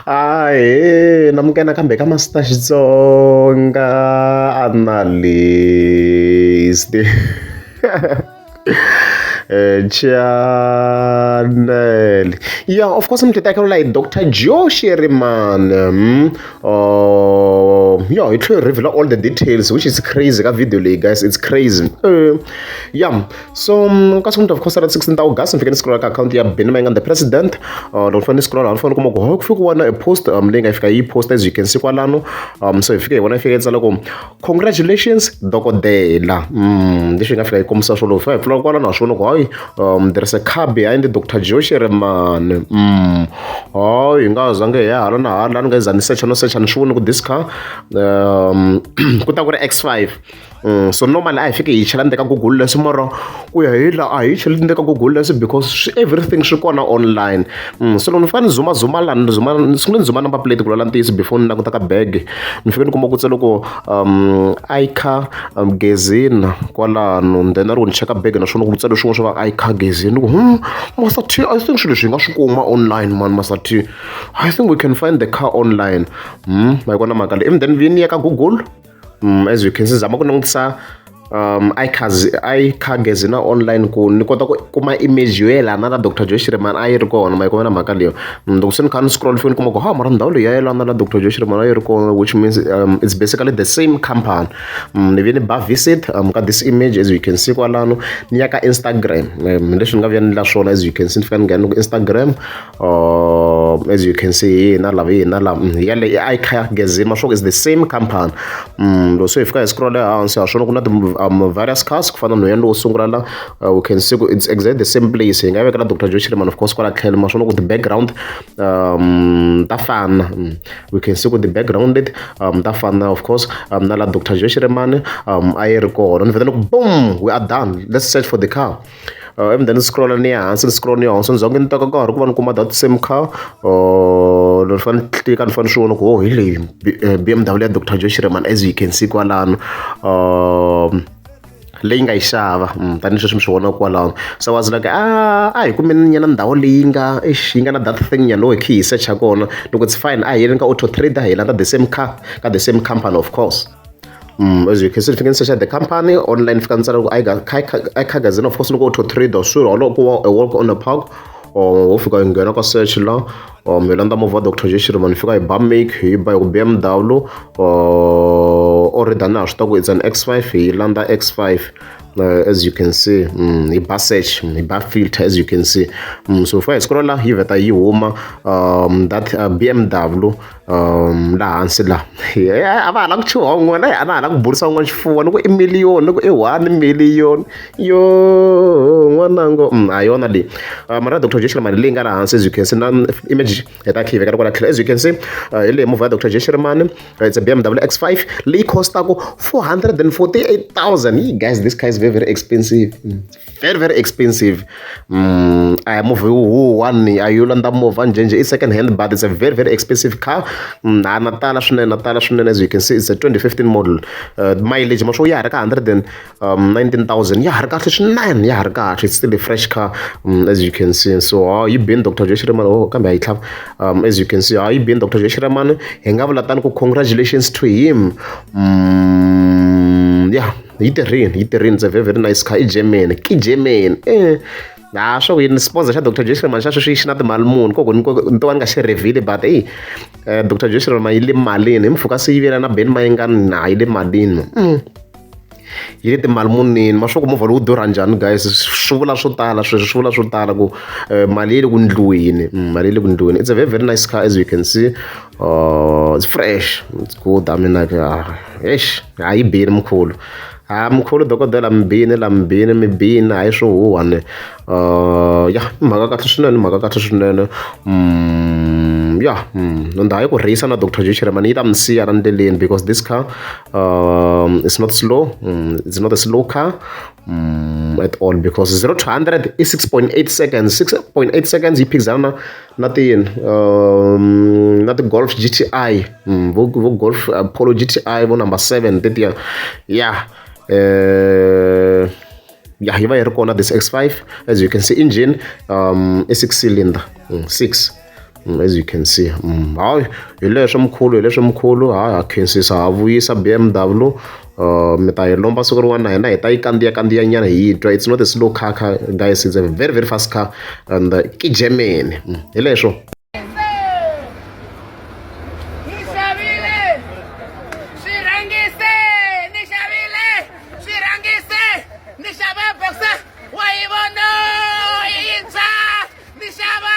Ahee, namukela nakambe ka Master Xitsonga Analyst channel. Yeah, of course mi tekela hi Dr. Joe Shirimani. Yeah, hi tlhela reveal all the details, which is crazy ka video leyi, guys. It's crazy. Yeah. So ka siku of course ra 16 August ni fike ni scroll ka account ya Benny Mayengani the president. Loko ni fanele ni scroll ni fanele kuma ku ku fike ku na a post leyi nga fika yi post, as you can see kwalano. So hi fike hi vona yi fike yi tsala ku "Congratulations, dokodela." Leswi hi nga fika yi kombisa swona, loko hi fika hi pfula kwalano ha swona ku hayi, there is a car behind Dr. Joe Shirimani. Hayi, hi nga zange hi ya hala na hala, ni nga za ni secha no secha, ni swi voni ku this car ku ta ku ri X5. So normally a hi fike hi chela ndzeni ka Google leswi, mara ku ya hi la a hi cheli ndzeni ka Google leswi because everything swi kona online. So loko ni fika ni zuma zuma lani, ni zuma, ni sungule ni zuma number plate ku lwela ntiyiso before ni languta ka bag. Ni fike ni kuma ku tsale ku iCar Gezina kwalano. Then na loko ni cheka bag, naswona ku tsale swin'wana swo va iCar Gezina. Ni ku, Master T, I think swilo leswi hi nga swi kuma online, man. Master T, I think we can find the car online. Ma yi vona mhaka leyi? Even then vi ni ya ka Google. As you can see, zama ku langutisa iCars, iCar Gezina online ku ni kota ku kuma image yo yelana na Dr. Joe Shirimani a yi ri kona. Ma yi kumela mhaka leyo? Loko se ni kha ni scroll, fike ni kuma ku ha mara ndhawu leyi ya yelana na Dr. Joe Shirimani a yi ri kona, which means it's basically the same company. Ni ve ni ba visit ka this image, as you can see kwalano. Ni ya ka Instagram. Leswi ni nga vuya ni la swona, as you can see, ni fika ni nghena ku Instagram. As you can see, hina lava, hina lava yale i iCar Gezina, ma sure is the same company. Loko se hi fika hi scroll ehansi, ha swona ku na ti various cars ku fana na nhwenya lowo sungula la. We can see ku it's exactly the same place. Hi nga vekela Dr. Joe Shirimani, of course, kwala tlhelo. Ma swona ku ti-background ta fana. We can see ku ti-background leti ta fana, of course, na la Dr. Joe Shirimani a yi ri kona. Ni vheta ni ku, boom, we are done, let's search for the car. And then scroll ni ya hansi, ni scroll ni ya hansi, ni zonge ni teka nkarhi ku va ni kuma that same car. Ni fanele ni tlika, ni fanele ni swi vona ku oh, hi leyi BMW ya Dr. Joe Shirimani, as you can see kwalano, leyi nga yi xava tanihi sweswi mi swi vona kwalano. So I was like, ah, a hi kumeni nyana ndhawu leyi nga eish yi nga na that thing nyana loko hi kha hi searcha kona. Loko it's fine, a hi yeni ka Auto Trader, hi landza the same car ka the same company, of course. As you can see, fika ni search the company online, fika ni tsala ku iCar Gezina, of course, ni ku Auto Trader, swi loko ku a walk on the park or ho fika hi nghena ka search la. Hi landza movha Dr. Joe Shirimani, fika hi ba make, hi ba hi ku BMW already na ha swi tiva ku it's an X5. Hi landza X5, as you can see. Hi ba search, hi ba filter, as you can see. So fika hi scroll la, yi vheta yi huma that BMW laha hansi la. A va ha la ku chuha un'wana, a na ha la ku burisa un'wana xifuva, ni ku i million, ni ku i 1 million yo n'wanango. A yona leyi, mara Dr. Joe Shirimani leyi nga laha hansi, as you can see, na image hi ta kha yi vekela kwala tlhelo. As you can see, hi leyi movha ya Dr. Joe Shirimani. It's a BMW X5 leyi costaku 448,000. Yi guys, this car is very, very expensive. Very, very expensive. A hi movha yo one, a yo landza movha njhenjhe, i second hand, but it's a very, very expensive car. Na tala swinene, na tala swinene. As you can see, it's a 2015 model. Mileage ma swo ya ha ri ka 119,000, ya ha ri kahle swinene, ya ha ri kahle. It's still a fresh car, as you can see. So ha yi bini Dr. Joe Shirimani. Oh, kambe a yi tlhava. As you can see, ha yi bini Dr. Joe Shirimani. Hi nga vula tani ku congratulations to him. Yeah, yi tirhini, yi tirhini. It's a very, very nice car. I Germany ki Germany. Ha swa ku yini sponsor xa Dr. Joe Shirimani xa sweswi xi na timali muni koko ni to va ni nga xi reveal, but hey, Dr. Joe Shirimani yi le malini hi mpfhuka se yi vela na Benny Mayengani na yi le malini. Yi le timali munini. Ma swa ku movha lowu durha njhani, guys? Swi vula swo tala sweswo, swi vula swo tala ku mali yi le ku ndliweni. Mali yi le ku ndliweni. It's a very, very nice car, as you can see. It's fresh, it's good. I mean, like, eish, ha yi bini mkhulu, ha mkhulu dokodela, mi bini la, mi bini, mi bini, hayi swo huhwa ni. Ya, mhaka kahle swinene, mhaka kahle swinene. Ya, ndhawu ya ku rheyisa na Dr. Joe Shirimani yi ta mi siya la ndleleni because this car is not slow. It's not a slow car at all, because 0 to 100 i 6.8 seconds, 6.8 seconds. Yi phikizana na tiyini, na ti-Golf GTI, vo Golf, Polo GTI, vo number 7 tetiya. Ya, ya yi va yi ri kona this X5. As you can see, engine i six cylinder, 6. As you can see, hayi, hi leswo mkhulu, hi leswo mkhulu. Hayi, ha khensisa, ha vuyisa BMW. Mi ta yi lomba siku rin'wana na hina hi ta yi kandziya kandziya nyana hi yi twa. It's not a slow car, guys, it's a very, very fast car and ki Germany. Hi leswo. Ni xavile swirhangise, ni xavile swirhangise, ni xava Boxer wa yi vona yintshwa, ni xava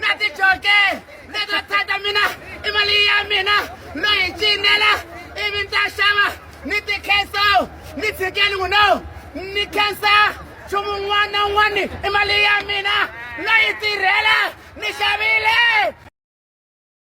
na tijoke leto thata mina i mali ya mina no yi cinela, ivi ni ta xava ni tikhensa, ni tshikeli n'wino, ni khensa nchumu wun'wana na wun'wani i mali ya mina no yi tirhela, ni xavile.